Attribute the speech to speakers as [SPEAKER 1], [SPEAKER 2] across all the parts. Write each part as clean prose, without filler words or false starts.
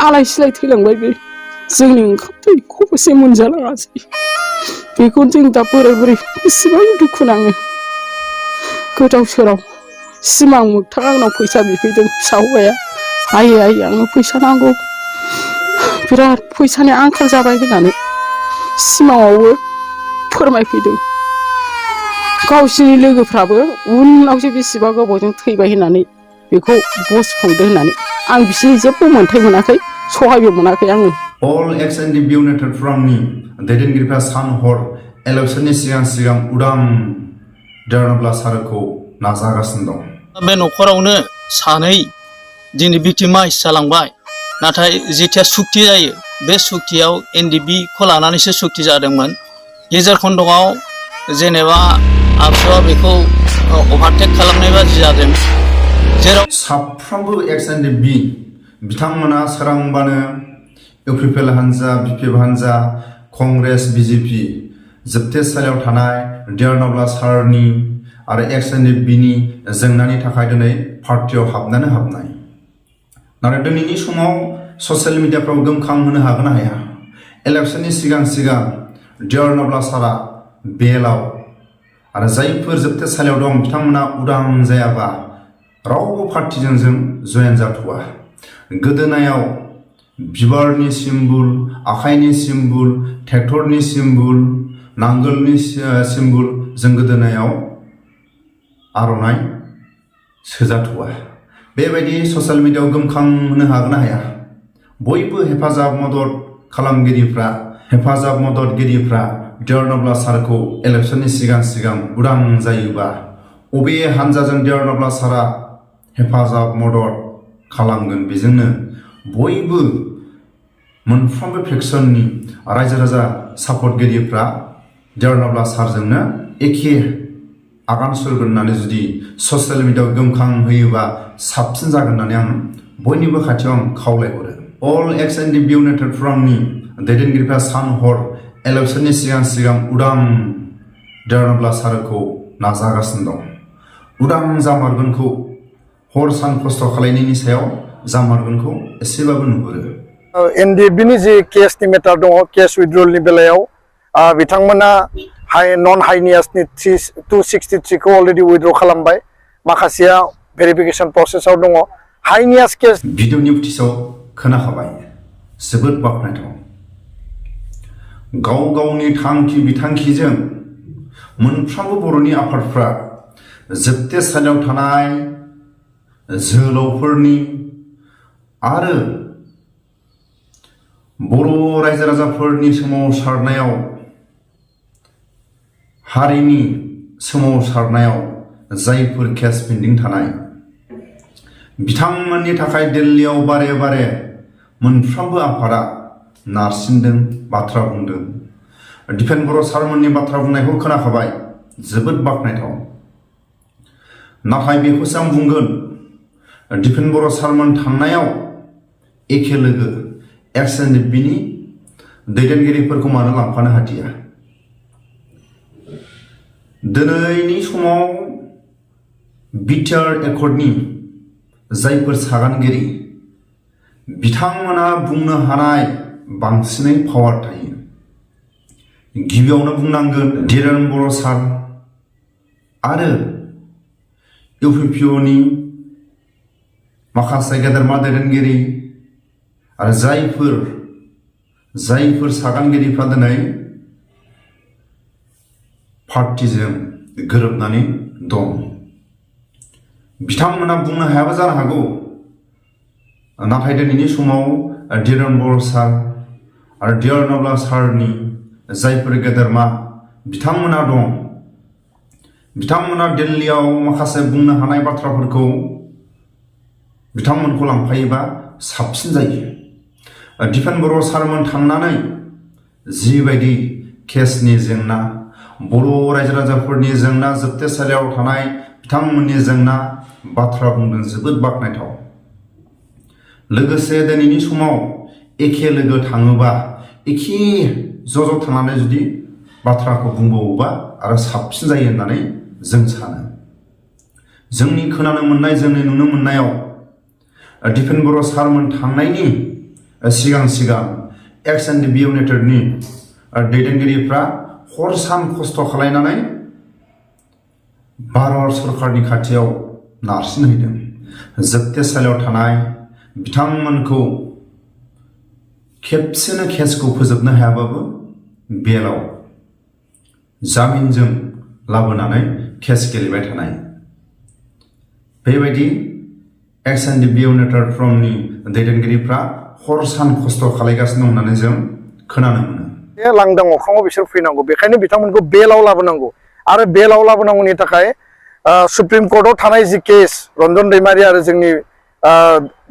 [SPEAKER 1] आलाय सिलाय थैलांबाय बे जोंनि ओंखाम दै खबसे मोनजालाङासै बेखौनो जों दा बोराय बुरै बेसेबां दुखु नाङो गोदाव सोराव सिमां मोगथां आंनाव फैसा बिफैदों फिसा हौवाया आयै आयै आंनो फैसा नांगौ बिराद फैसानि आंखाल जाबाय होननानै सिमाङावबो फोरमायफैदों गावसिनि लोगोफ्राबो उनावसो बेसेबा गोबावजों थैबाय होननानै बेखौ बसखांदो होननानै आं बिसिनि जेबो मोन्थाय मोनाखै सहायबो मोनाखै आङो
[SPEAKER 2] अल एक्स एन्ड बि इउनाइटेड फ्रन्टनि दैदेनगिरिफ्रा सान हर इलेक्सननि सिगां उदां देरनाब्ला सारखौ नाजागासिनो दं
[SPEAKER 3] बे न'खरावनो सानै दिनै बिटिमा जालांबाय नाथाय जेथिया सुक्ति जायो बे सुक्तियाव एनडिबि खौ लानानैसो सुक्ति जादोंमोन गेजेर खन्द'आव जेनेबा आबसुआ बेखौ अभारटेक खालामनाय बादि जादों जेराव
[SPEAKER 2] साफ्रोमबो एक्स एन्ड बि बिथांमोना सोरांबानो इउपिपिएल हान्जा बिपिएफ हान्जा कंग्रेस बिजेपि जोबथेसालियाव थानाय देरनाब्ला सारनि आरो एक्स एन्ड बिनि जेंनानि थाखाय दिनै पार्टियाव हाबनाय नाथाय दिनैनि समाव ससियेल मिडियाफ्राव गोमखां होनो हागोन ना हाया इलेक्सननि सिगां देरनाब्ला सारा बेलाव आरो जायफोर जोबथेसालियाव दं बिथांमोना उदां जायाबा रावबो पार्टिजों जों जयेन जाथ'वा गोदोनायाव बिबारनि सिम्बल आखाइनि सिम्बल ट्रेक्टरनि सिम्बल नांगोलनि सिम्बल जों गोदोनायाव आर'नाइ सोजाथ'वा बेबायदि ससियेल मिडियायाव गोमखां होनो हागोन ना हाया बयबो हेफाजाब मददगिरिफ्रा देरनाब्ला सारखौ इलेक्सननि सिगां उदां जायोबा अबे हान्जाजों देरनाब्ला सारा हेफाजाब मदद खालामगोन बेजोंनो बयबो मोनफ्रोमबो फेक्सननि रायजो राजा सापर्टगिरिफ्रा देरनाब्ला सारजोंनो एखे आगान सुरगोन होननानै जुदि ससियेल मिडियायाव गोमखां होयोबा साबसिन जागोन होननानै आं बयनिबो खाथियाव आं खावलायहरो अल एक्स एन्ड बि इउनाइटेड फ्रन्टनि दैदेनगिरिफ्रा सान हर इलेक्सननि सिगां उदां देरनाब्ला सारखौ नाजागासिनो दं उदां जामारगोनखौ हर सान खस्थ' खालायनायनि सायाव जामारगोनखौ एसेबाबो नुहुरो
[SPEAKER 4] एनडिएफबिनि जि केसनि मेटार दङ केस उइथड्रलनि बेलायाव बिथांमोना नन हाइनियासनि 263 खौ अलरेडि उइथड्र खालामबाय माखासेया भेरिफिकेसन प्रसेसआव दङ हाइनियास केस
[SPEAKER 2] भिडिअ निउटिसाव खोनाखाबाय जोबोद बाख्नायथाव गावनि थांखि बिथांखिजों मोनफ्रोमबो बर'नि आफादफ्रा जोबथेसालियाव थानाय जोहोलावफोरनि आरो बर' रायजो राजाफोरनि सोमावसारनायाव हारिनि सोमावसारनायाव जायफोर केस पेन्डिं थानाय बिथांमोननि थाखाय दिल्लीयाव बारे मोनफ्रोमबो आफादा नारसिनदों बाथ्रा बुंदों दिपेन बर' सारमोननि बाथ्रा बुंनायखौ खोनाखाबाय जोबोद बाख्नायथाव नाथाय बेखौसो आं बुंगोन दिपेन बर' सारमोन थांनायाव एखे लोगो एक्स एन्ड बिनि दैदेनगिरिफोरखौ मानो लांफानो हादिया दिनैनि समाव बिटिआर एकर्डनि जायफोर सागानगिरि बिथांमोना बुंनो हानाय बांसिनै पावार थायो गिबियावनो बुंनांगोन धीरेन बर' सार आरो इउपिपिअनि माखासे गेदेरमा दैदेनगिरि आरो जायफोर सागानगिरिफ्रा दिनै पार्टिजों गोरोबनानै दं बिथांमोना बुंनो हायाबो जानो हागौ नाथाय दिनैनि समाव धीरेन बर' सार आरो देरनाब्ला सारनि जायफोर गेदेरमा बिथांमोना दं बिथांमोना दिल्लीयाव माखासे बुंनो हानाय बाथ्राफोरखौ बिथांमोनखौ लांफायोबा साबसिन जायो दिपेन बर' सारमोन थांनानै जिबायदि केसनि जेंना बर' रायजो राजाफोरनि जेंना जोबथेसालियाव थानाय बिथांमोननि जेंना बाथ्रा बुंदों जोबोद बाख्नायथाव लोगोसे दिनैनि समाव एखे लोगो थाङोबा एखे ज' थांनानै जुदि बाथ्राखौ बुंबावोबा आरो साबसिन जायो होननानै जों सानो जोंनि खोनानो मोननाय जोंनि नुनो मोननायाव दिपेन बर' सारमोन थांनायनि सिगां सिगां एक्स एन डि बि इउनाइटेडनि दैदेनगिरिफ्रा हर सान खस्थ' खालायनानै भारत सरकारनि खाथियाव नारसिनहैदों। जोबथेसालियाव थानाय बिथांमोनखौ खेबसेनो केसखौ फोजोबनो हायाबाबो बेलाव जामिनजों लाबोनानै केस गेलेबाय थानाय बेबायदि एक्स एन डि बि इउनाइटेड फ्रमनि दैदेनगिरिफ्रा हर सान खस्थ' खालायगासिनो दं होननानै जों खोनानो मोनो।
[SPEAKER 4] बे लांदां अख्राङाव बिसोर फैनांगौ, बेखायनो बिथांमोनखौ बेलाव लाबोनांगौ आरो बेलाव लाबोनांगौनि थाखाय सुप्रिम कर्टआव थानाय जि केस रन्जन दैमारि आरो जोंनि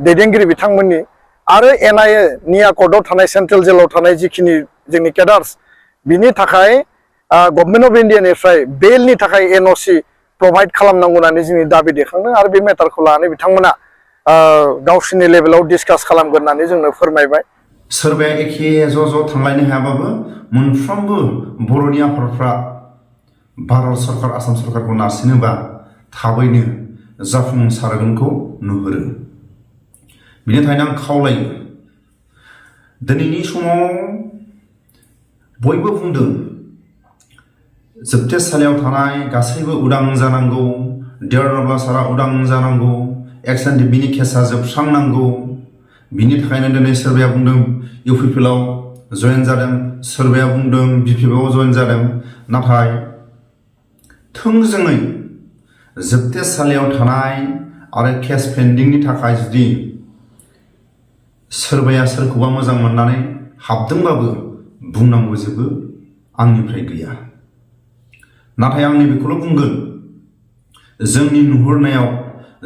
[SPEAKER 4] दैदेनगिरि बिथांमोननि आरो NIA निया कर्टआव थानाय सेन्ट्रेल जेलाव थानाय जिखिनि जोंनि केडार्स बिनि थाखाय गभर्नमेन्ट अफ इन्डियानिफ्राय बेलनि थाखाय NOC प्रभाइड खालामनांगौ होननानै जोंनि दाबि दैखांदों आरो बे मेटारखौ लानानै बिथांमोना गावसोरनि लेभेलाव डिसकास खालामगोन होननानै जोंनो फोरमायबाय।
[SPEAKER 2] सोरबाया एखे ज' थांलायनो हायाबाबो मोनफ्रोमबो बर'नि आफादफ्रा भारत सरकार आसाम सरकारखौ नारसिनोबा थाबैनो जाफुंसारगोनखौ नुहुरो। बिनि थाखायनो आं खावलायो, दिनैनि समाव बयबो बुंदों जोबथेसालियाव थानाय गासैबो उदां जानांगौ, डियार नब्ला सारा उदां जानांगौ, एक्स एन डि बिनि केसा जोबस्रांनांगौ। बिनि थाखायनो दिनै सोरबाया बुंदों UPPLआव जयेन जादों, सोरबाया बुंदों BPFआव जयेन जादों। नाथाय थोंजोङै जोबथेसालियाव थानाय आरो केस पेन्डिंनि थाखाय जुदि सोरबाया सोरखौबा मोजां मोननानै हाबदोंबाबो बुंनांगौ जेबो आंनिफ्राय गैया। नाथाय आंनि बेखौल' बुंगोन, जोंनि नुहुरनायाव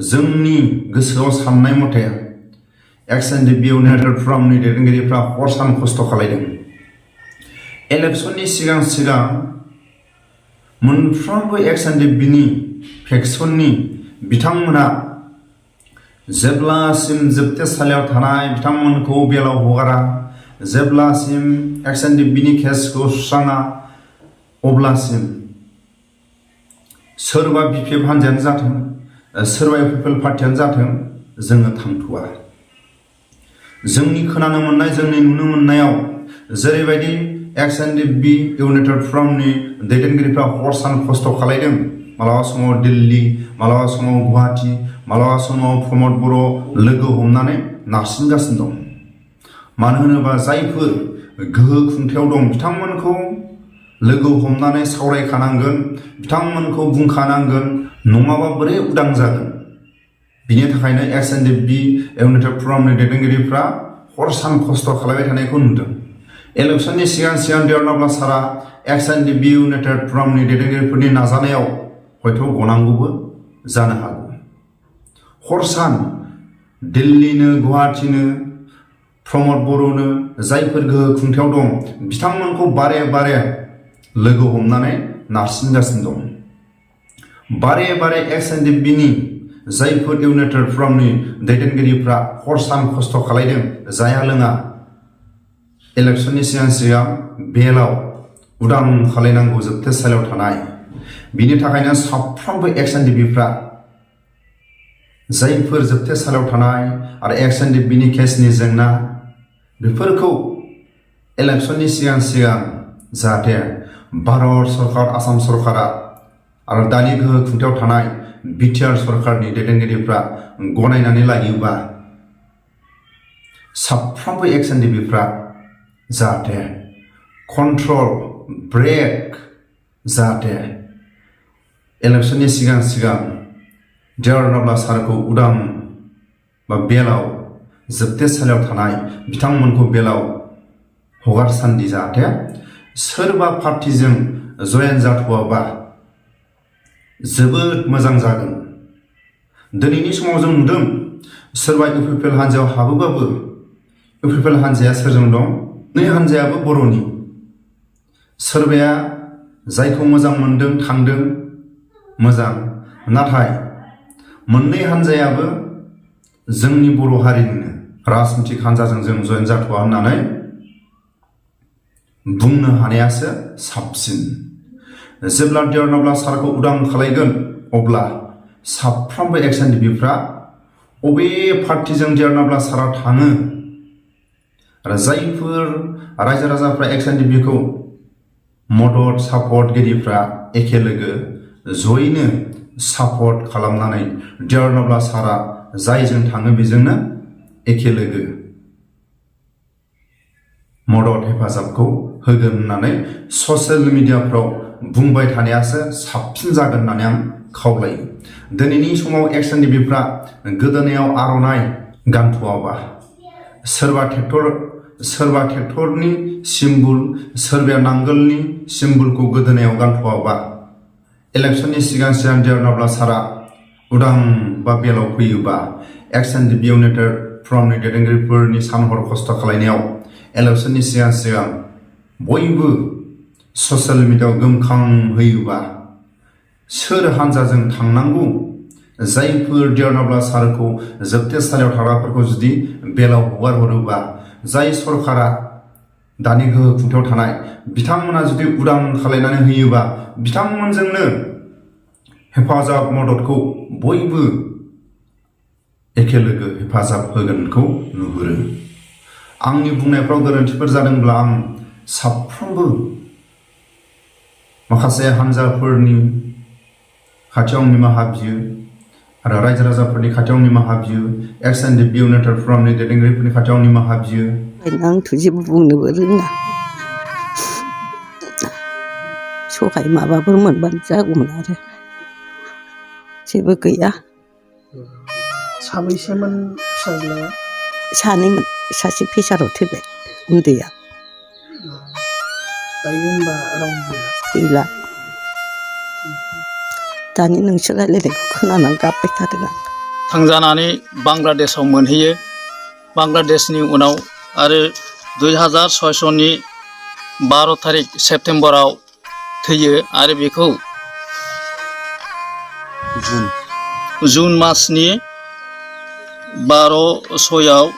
[SPEAKER 2] जोंनि गोसोआव साननाय मथे एक्स एन डि बि इउनाइटेड फ्रमनि दैदेनगिरिफ्रा हर सान खस्थ' खालायदों। इलेक्सननि सिगां सिगां मोनफ्रोमबो एक्स एन डि बिनि फेक्सननि बिथांमोना जेब्लासिम जोबथेसालियाव थानाय बिथांमोनखौ बेलाव हगारा, जेब्लासिम एक्स एन डि बिनि केसखौ सुस्राङा, अब्लासिम सोरबा BPF हान्जायानो जाथों, सोरबा UPPL पार्टियानो जाथों, जोङो थांथ'वा। जोंनि खोनानो मोननाय, जोंनि नुनो मोननायाव जेरैबायदि एक्स एन डि बि इउनाइटेड फ्रमनि दैदेनगिरिफ्रा हर सान खस्थ' खालायदों, मालाबा समाव दिल्ली, मालाबा समाव गुवाहाटी, मालाबा समाव प्रमद बर' लोगो हमनानै नारसिनगासिनो दं। मानो होनोबा जायफोर गोहो खुंथायाव दं बिथांमोनखौ लोगो हमनानै सावरायखानांगोन, बिथांमोनखौ बुंखानांगोन, नङाबा बोरै उदां जागोन। बिनि थाखायनो एक्स एन डि बि इउनाइटेड फ्रमनि दैदेनगिरिफ्रा हर सान खस्थ' खालायबाय थानायखौ नुदों। इलेक्सननि सिगां सिगां डियार नब्ला सारा एक्स एन डि बि इउनाइटेड फ्रमनि दैदेनगिरिफोरनि नाजानायाव हयथ' गनांगौबो जानो हागौ। हर सान दिल्लीनो, गुवाहाटीनो, प्रमद बर'नो, जायफोर गोहो खुंथायाव दं बिथांमोनखौ बारे बारे लोगो हमनानै नारसिनगासिनो दं। बारे बारे एक्स एन डि बिनि जायफोर इउनाइटेड फ्रमनि दैदेनगिरिफ्रा हर सान खस्थ' खालायदों, जाया लोङा, इलेक्सननि सिगां सिगां बेलाव उदां खालायनांगौ जोबथेसालियाव थानाय। बिनि थाखायनो साफ्रोमबो एक्स एन डि बिफ्रा जायफोर जोबथेसालियाव थानाय आरो एक्स एन डि बिनि केसनि जेंना बेफोरखौ इलेक्सननि सिगां सिगां जाहाथे भारत सरकार, आसाम सरकारा आरो दानि गोहो खुंथायाव थानाय BTR सरकारनि दैदेनगिरिफ्रा गनायनानै लायोबा साफ्रोमबो एक्स एन डि बिफ्रा जाहाथे कन्ट्रल ब्रेक जाहाथे इलेक्सननि सिगां सिगां डियार नब्ला सारखौ उदां बा बेलाव जोबथेसालियाव थानाय बिथांमोनखौ बेलाव हगारसान्दि जाहाथे सोरबा पार्टिजों जयेन जाथ'वाबा जोबोद मोजां जागोन। दिनैनि समाव जों नुदों सोरबा UPPL हान्जायाव हाबोबाबो UPPL हान्जाया सोरजों दं? नै हान्जायाबो बर'नि। सोरबाया जायखौ मोजां मोनदों थांदों, मोजां। नाथाय मोननै हान्जायाबो जोंनि बर' हारिनिनो राजनितिक हान्जाजों जों जयेन जाथ'वा होननानै बुंनो हानायासो साबसिन। जेब्ला डियार नब्ला सारखौ उदां खालायगोन अब्ला साफ्रोमबो एक्स एन डि बिफ्रा अबे पार्टिजों डियार नब्ला सारा थाङो आरो जायफोर रायजो राजाफ्रा एक्स एनडिपि खौ मदद सापर्टगिरिफ्रा एखे लोगो जयैनो सापर्ट खालामनानै डियार नब्ला सारा जायजों थाङो बेजोंनो एखे लोगो मदद हेफाजाबखौ होगोन होननानै ससियेल मिडियाफ्राव बुंबाय थानायासो साबसिन जागोन होननानै आं खावलायो। दिनैनि समाव एक्स एनडिपिफ्रा गोदोनायाव आर'नाइ गानथ'वाबा सोरबा ट्रेक्टरनि सिम्बल सोरबाया नांगोलनि सिम्बलखौ गोदोनायाव गानथ'वाबा इलेक्शननि सिगां डियार नब्ला सारा उदां बा बेलाव फैयोबा एक्स एनडिपि इउनाइटेड फरमनि दैदेनगिरिफोरनि सानहर खस्थ' खालामनायाव इलेक्शननि सिगां बयबो ससियेल मिडियायाव गोमखां होयोबा सोर हान्जाजों थांनांगौ जायफोर डियार नब्ला सारखौ जोबथेसालियाव थाग्राफोरखौ जुदि बेलाव हगार हरोबा जाय सरकारा दानि गोहो खुंथायाव थानाय बिथांमोना जुदि उदां खालायनानै होयोबा बिथांमोनजोंनो हेफाजाब मददखौ बयबो एखे लोगो हेफाजाब होगोनखौ नुहुरो। आंनि बुंनायफ्राव गोरोन्थिफोर जादोंब्ला आं साफ्रोमबो माखासे हान्जाफोरनि खाथियाव निमाहा बियो आरो रायजो राजाफोरनि खाथियाव निमाहा बियो एक्स एनडिपि इउनाइटेड फरमनि दैदेनगिरिफोरनि खाथियाव निमाहा बियो।
[SPEAKER 5] आंथ' जेबो बुंनोबो रोङा सहाय माबाफोर मोनबानो जागौमोन आरो जेबो गैया।
[SPEAKER 6] साबैसेमोन फिसाज्लाया?
[SPEAKER 5] सानैमोन, सासे प्रेसाराव थैबाय उन्दैया।
[SPEAKER 6] दायो होनबा रावबो
[SPEAKER 5] गैला। दानि नोंसोर रायलायनायखौ खोनानानै गाबबाय थादों आं।
[SPEAKER 3] थांजानानै बांलादेशआव मोनहैयो। बांलादेशनि उनाव आरो 2006 12 तारिख सेप्तेम्बराव थैयो आरो बेखौ जुन मासनि 12/6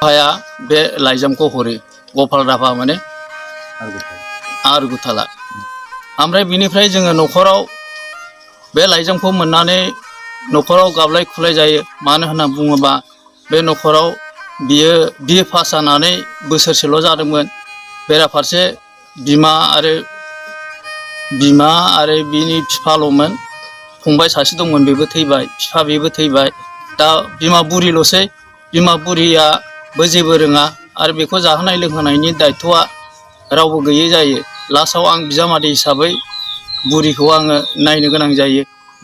[SPEAKER 3] हाया बे लाइजामखौ हरो गपाल राभा माने आरुगुथाला। ओमफ्राय बिनिफ्राय जोङो न'खराव बे लाइजामखौ मोननानै न'खराव गाबलाय खुलाय जायो। मानो होनना बुङोबा बे न'खराव बियो बिए पास जानानै बोसोरसेल' जादोंमोन। बेराफारसे बिमा आरो बिनि बिफाल'मोन। फंबाय सासे दंमोन बेबो थैबाय, बिफा बेबो थैबाय। दा बिमा बुरिल'सै। बिमा बुरियाबो जेबो रोङा आरो बेखौ जाहोनाय लोंहोनायनि दायथ'आ रावबो गैयै जायो। लास्टआव आं बिजामादै हिसाबै बुरिखौ आङो नायनो गोनां जायो।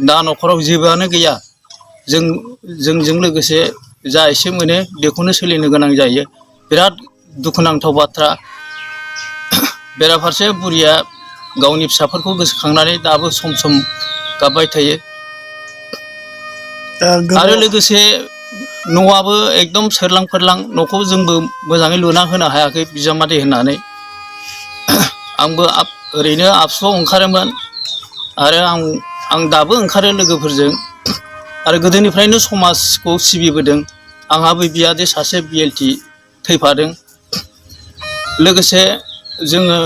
[SPEAKER 3] दा न'खराव जेबोआनो गैया। जोंजों लोगोसे जा एसे मोनो बेखौनो सोलिनो गोनां जायो। बिराद दुखुनांथाव बाथ्रा। बेराफारसे बुरिया गावनि फिसाफोरखौ गोसोखांनानै दाबो सम सम गाबबाय थायो। आरो लोगोसे न'आबो एकदम सोरलां फोरलां। न'खौ जोंबो मोजाङै लुना होनो हायाखै बिजामादै होननानै। आंबो ओरैनो आबसुआव ओंखारोमोन आरो आं दाबो ओंखारो लोगोफोरजों आरो गोदोनिफ्रायनो समाजखौ सिबिबोदों। आंहाबो बियादै सासे बिएलटि थैफादों। लोगोसे जोङो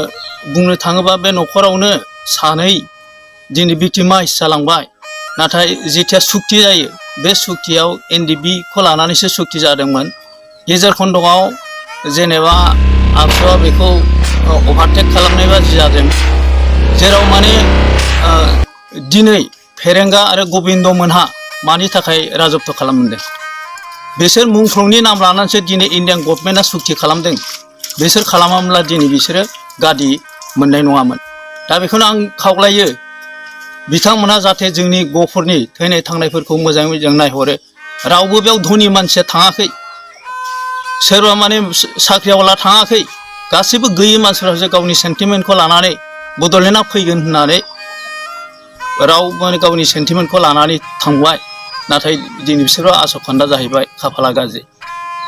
[SPEAKER 3] बुंनो थाङोबा बे न'खरावनो सानै दिनै भिक्टिमाइज जालांबाय। नाथाय जेथिया सुक्ति जायो बे सुक्तियाव एनडिपिखौ लानानैसो सुक्ति जादोंमोन। गेजेर खन्द'आव जेनेबा आबसुआ बेखौ अभारटेक खालामनाय बादि जादों। जेराव माने दिनै फेरेंगा आरो गबिन्द मोनहा मानि थाखाय राजत्व खालामदों? बिसोर मुंख्लंनि नाम लानानैसो दिनै इण्डियान गभर्नमेन्टआ सुक्ति खालामदों। बिसोर खालामामोनब्ला दिनै बिसोरो गादि मोननाय नङामोन। दा बेखौनो आं खावलायो बिथांमोनहा जाहाथे जोंनि गफुरनि थैनाय थांनायफोरखौ मोजाङै मोजां नायहरो। रावबो बेयाव धोनि मानसिया थाङाखै, सोरबा माने साख्रिआवला थाङाखै। गासैबो गैयै मानसिफ्रासो गावनि सेन्टिमेन्टखौ लानानै बड'लेण्डआ फैगोन होननानै गावनि सेन्टिमेन्टखौ लानानै थांबाय। नाथाय दिनै बिसोरो आसखान्दा जाहैबाय, खाफाला गाज्रि।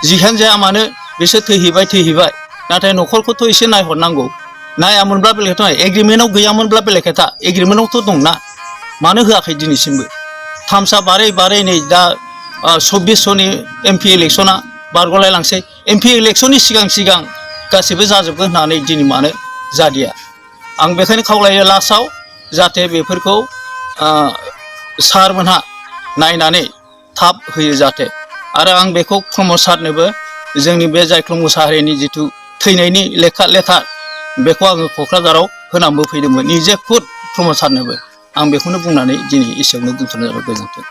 [SPEAKER 3] जिखियानो जाया मानो बिसोर थैहैबाय। नाथाय न'खरखौथ' एसे नायहरनांगौ। नायामोनब्ला बेलेग खोथा, एग्रिमेन्टआव गैयामोनब्ला बेलेग खोथा। एग्रिमेन्टआवथ' दंना, मानो होआखै दिनैसिमबो? थामसा बारै नै दा 2400नि एमपि इलेक्सना बारग'लायलांसै। एमपि इलेक्सननि सिगां गासैबो जाजोबगोन होननानै दिनै मानो जादिया? आं बेखायनो खावलायो लास्टआव जाहाथे बेफोरखौ सारमोनहा नायनानै थाब होयो जाहाथे आरो आं बेखौ प्रमद सारनोबो जोंनि बे जायख्लं मोसाहारिनि जिथु थैनायनि लेखा लेथार बेखौ आङो क'क्राझाराव होनानैबो फैदोंमोन निजे खुद प्रमद सारनोबो आं बेखौनो बुंनानै दिनै एसेयावनो दोनथ'नाय जाबाय गोजोन्थों।